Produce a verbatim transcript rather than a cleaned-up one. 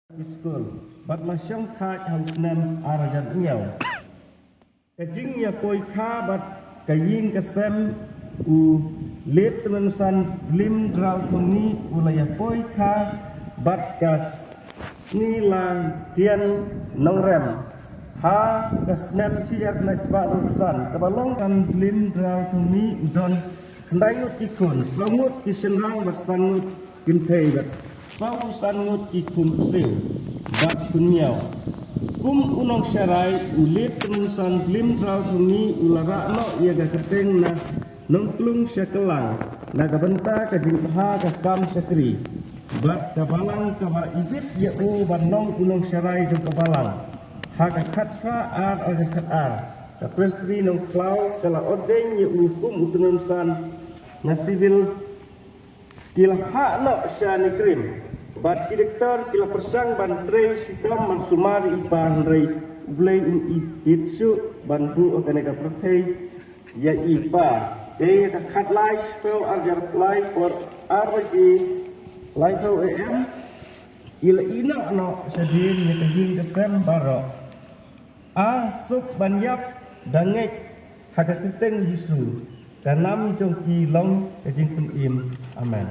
School bad la shong thait ha u snem ar hajar hynñiew. Ka jingïapoi kha bad ka ïing ka sem u Lieutenant San Blim Draw Thongni u la ïapoi kha bad ka Sni Lang Tian Nongrem ha ka snem shi hajar khyndai spah hynriew san. Kaba long San Blim Draw Thongni u don khyndai ngut ki khun, saw ngut ki shynrang bad san ngut ki kynthei bad saw san ngut ki khun ksiew bad khun miaw. Kum u nongsharai u Lieutenant San Blim Draw Thongni u la rah noh ïa ka kyrteng na Nongklung sha Kylang na ka bynta ka jingbha ka kam shakri bad ka balang kaba ibit ïa u ban long u nongsharai jong ka balang. Ha ka khatphra ar ar khatar ka Presbytery Nongkhlaw ka la ordain ïa u kum u Lieutenant San na civil. Ki la phah noh sha NEIGRIHMS bad ki doktor ki la pyrshang ban trei shitom ban sumar ïa i pa, hynrei U Blei um ïeit shuh ban buh ha kane ka pyrthei ïa i pa. Te ïa ka khatlai shiphew ar hajar lai por ar baje laiphew A M i la ïehnoh noh shadien ïa ka ïing ka sem baroh. A suk ban ïap da ngeit ha ka kyrteng Jisu, ka nam jong ki long ka jingpynim. Amen.